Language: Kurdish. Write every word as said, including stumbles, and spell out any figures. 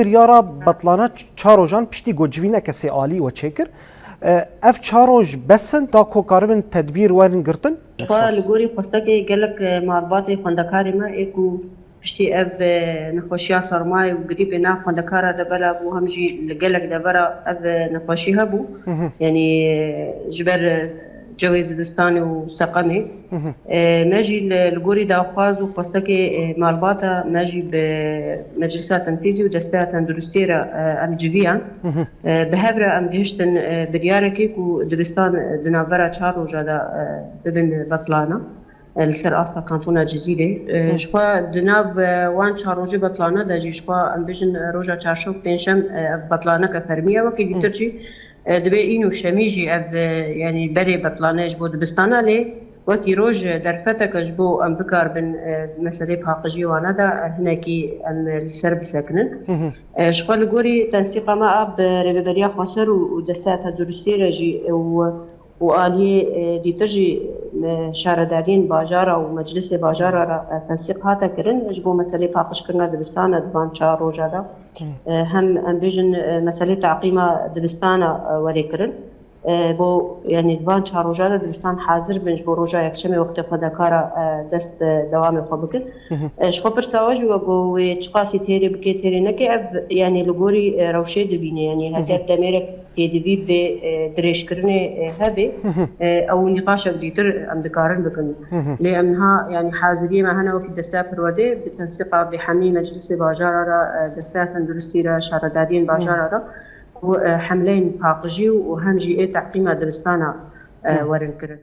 Biryara betlana çar rojan piştî ku civîneke sê alî we çêkir. E, ev çar roj bes in ta ku karibin tedbîr werin girtin? Xwe li gorî xwestekê gelek, e, malbatê xwendekarê me ê ku piştî ev, e, nexweşiya sermayê û grîpê nav xwendekara de bela bû, hem jî li gelek devera ev, e, nexweşî hebû. Yanî, e, ji ber, e, cewê zivistanê û seqemê. E, me jî li, li gorî daxwaz û xwestekê, e, malbata me jî bi Meclisa Tenfîzî û Desteya Tenduristiyê re, e, em civiyan. E, bi hev re em gihiştin, e, biryarekê ku dibistan, e, di navbera çar roja de, e, bibin betlana, e, li ser asta kantona Cizîrê. E, ji xwe di nav, e, wan çar rojê betlana de jî ji xwe em bijin, e, roja çarşem, pêncşem, e, ev betlaneke fermî ye. Wekî dîtir jî, e, dibê îno şemî jî ev, e, yanî berê betlane ji bo dibistana lê wekî roj, e, derfeteke ji bo em bikaribin, e, meselê paqijiyê wana de, e, hinekî em, e, li ser bisekinin. E, ji xwe li gorî tensîqa me a bi Rêveberiya Xweser û, û Desteya Tenduristiyê re jî, e, û, û aliyê, e, dîtir jî, e, şaredariyên bajara û meclisê bajara re, e, tensîq hate kirin ji bo meselê paqijkirina dibistana di van çar roja de. E, hem em bêjin, e, meselê teqîma dibistana, e, were kirin. E, bo, yanî di van çar roja de dibistan hazir bin ji bo roja yekşemê wextê xwendekara, e, dest, e, dewamê xwe bikin. E, ji xwe pirsa we jî we got wê çiqasî têrê bike, têrê neke, ev, yanî li gorî, e, rewşê dibîne. Yanî heger demêrek pêdivî bê, e, dirêjkirinê, e, hebe, e, ew nîqaşek dîtir em dikarin bikin. Lê em niha, yanî haziriyê me hene wekî desteya perwerdê bi tensîqa bi hemî meclisê bajara re, e, desteya tenduristî re, şaredariyên bajara re ku, e, hemleyên paqijî û hem jî ê teqîma dibistana, e, werin kirin.